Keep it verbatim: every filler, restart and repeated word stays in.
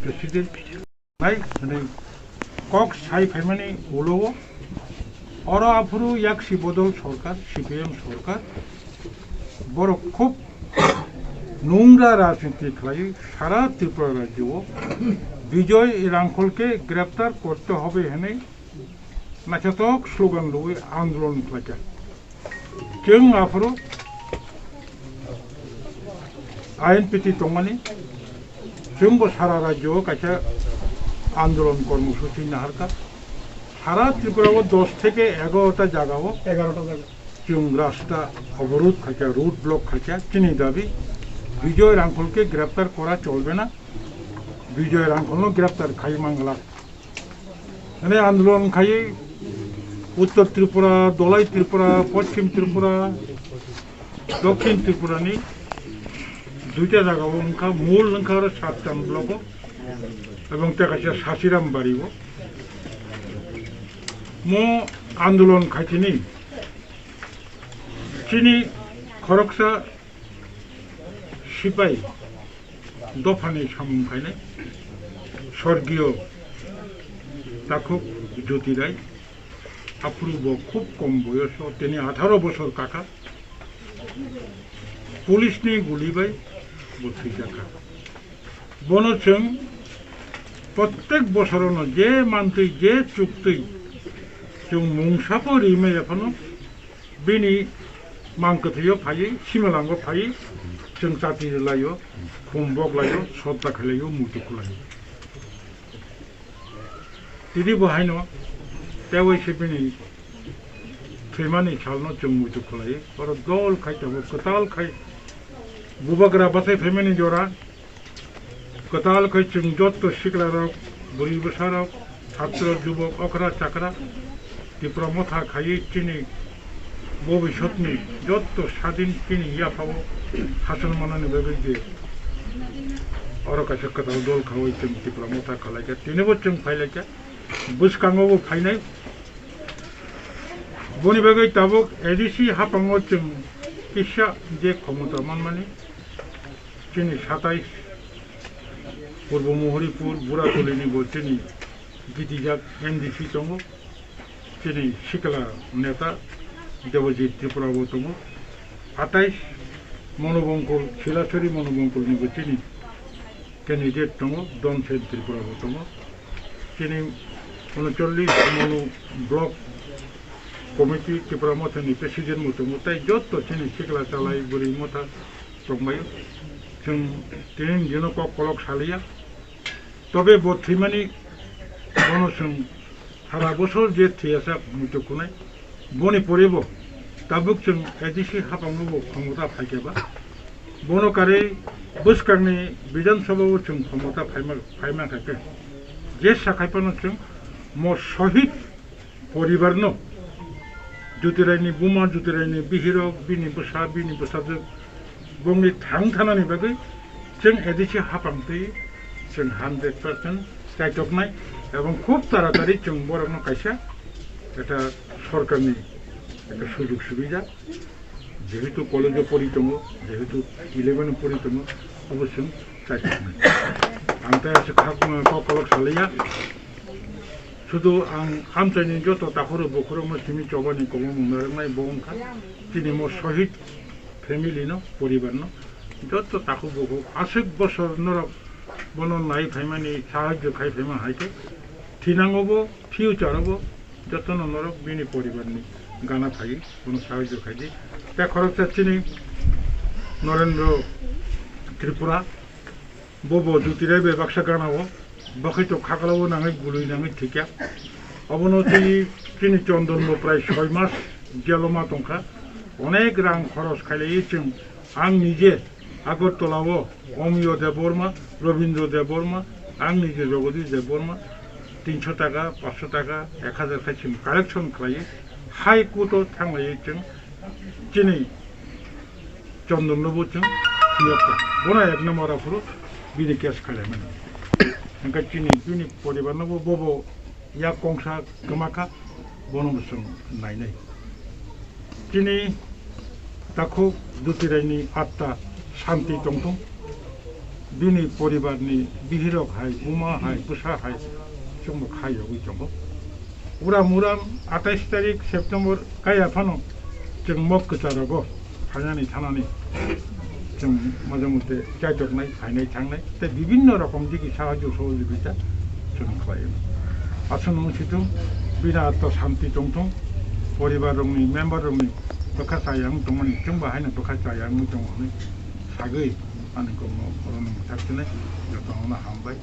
President nai hwnwi kok sai phaimani ulo o oro aphuru yaksi bodol sorkar, C P I M sorkar, borok khub nungra rajniti khlaiwi sara Tripura rajyo o Bijoy Rangkholke greptar korte hobe hwnwi naithotok slogan rwui andolon khlaikha. Chwng aphuru I N P T tongmani, chwngbo sara rajyo o kaisa andolon kormosuchi naharkha. Sara Tripura o dos theke egarota jaga o, egarota jaga, chwng rasta oborudh khaikha, road block khaikha, chini dabi Bijoy Rangkholke greptar kora cholbe na, Bijoy Rangkholno greptar khai mangla. Hwnwi andolon khai Uttor Tripura, Dholai Tripura, Poschim Tripura, Dokhin Tripura ni duita jaga o wngkha, mul wngkha oro Sattan block o, ebong tei kaisa Sasiram bari o. Mo andolon khaitini chini khoroksa sipai dophani samung khainai sorgiyo Takhuk Jyoti Rai, aphuru bo khub kom boyoso, tini atharo bosor kakha, police ni guli bai bo thwijakha. Bono chwng prottek bosorono je mantwi, je chuktwi chwng mungsa pho rimaya phano, bini mang kwthwio phaiwi, simalango phaiwi, chwng chati laio, khum bok laio, sodda khlai laio, muitu khulaio. Tini bo haino teiwi se bini thwimani salno chwng muitu khulai. Oro dol khai tabuk kwtal khai bubagra bachai phaimani jora. Kwtal khai chwng jotto siklarok, bwrwi bwsarok, chhatro, jubok, okra, chakra, Tipra Motha khaiwi chini bobisotni jotto sadin chini yaphao hasan manani bagwi je oro kaisa kwtal dol khawi chwng Tipra Motha khalaikha, tinibo chwng phailaikha, bwskango bo phainai. Boni bagwi tabuk A D C haphango chwng kisa je khomota manmani, chini satais Purbo Mohoripur Buratolini bo chini gitijak M D C tongo, chini sikla neta Debojit Tripura bo tongo, atais Monobongkol, Silasori Monobongkolni bo chini candidate tongo, Donsen Tripura bo tongo, chini unochollis Monu block committee Tipra Mothani president bo tongo, tei jotto chini sikla chalai bwrwi motha tongbaio. Chwng tini dino kok kolok saliya. Tobe bo thwimani bono chwng sara bosor je thwiyasak muitu khunai. Boni pore bo tabuk chwng A D C haphango bo khomota phaikha ba. Bono karwi bwskangni Bidhan Sabha o chwng khomota phaima, phaima kha khe. Je sakhai phano chwng mo sohit poribarno, Jyotiraini buma, Jyotiraini bihirok, bini bwsa, bini bwsajwk, bongni thang thanani bagwi chwng A D C haphang twi chwng hundred percent chaitoknai, ebong khub taratari chwng borokno kaisa ekta sorkarni ekta sujog subida, jehetu college-o pori tongo, jehetu eleven-o pori tongo, obo chwng chaitoknai. Ang tei aswk kha, kok kolok salaiya. Sudu ang amchaini joto takhurok bukhurokno simi chobani kwbangma narwknai bo wngkha. Chini mo sohit family no, poribar no, joto takhuk bukhuk aswk bosor norok bono nai phaimani, sahajyo khai phaima hai khe thinango bo, future o bo jotono norok bini poribar ni gana phai bono sahajyo khai di. Tei khoroksa chini Norendra Tripura, bo bo Jyotiraini bai baksa gana o, bakhai to khakla o nangwi gului nangwi thikya. Obono tei chini Chondon bo prai soi mas jelo ma tongkha. Onek rang khoros khailaiwi chwng, ang nije Agartala o Omiyo Debbarma, Rabindra Debbarma, ang nije Jagadish Debbarma, tinso taka, paanso taka, ek hajar khai chwng collection khlaiwi High Court o thanglaiwi chwng chini Chondon no bo chwng thwiyokha. Bono ek number aphuru bini case khailai mani. Hwnkhe chini bini poribar no bo bobo yak kongsa kwmakha, bono bo chwng nainai. Chini takhuk Jyotiraini atta shanti tongthung. Bini poribarni bihirok hai, buma hai, bwsa hai, chwngbo kha yogwi tongo. Uram uram atais tarik September kaya phano chwng mok kwcharogo phainani thanani chwng moja mote chaitoknai, phainai thangnai, tei bibinno rokom digi sahajyo sohojogita chwng khlaio. Aswk nung situng, bini atma santi tongthung, poribar rokni member rokni bwkha chaya wng tongmani chwngbo haino bwkha chaya wngwi tongo hwnwi sagwi ani kokno oro nung saksinai jotono hambai.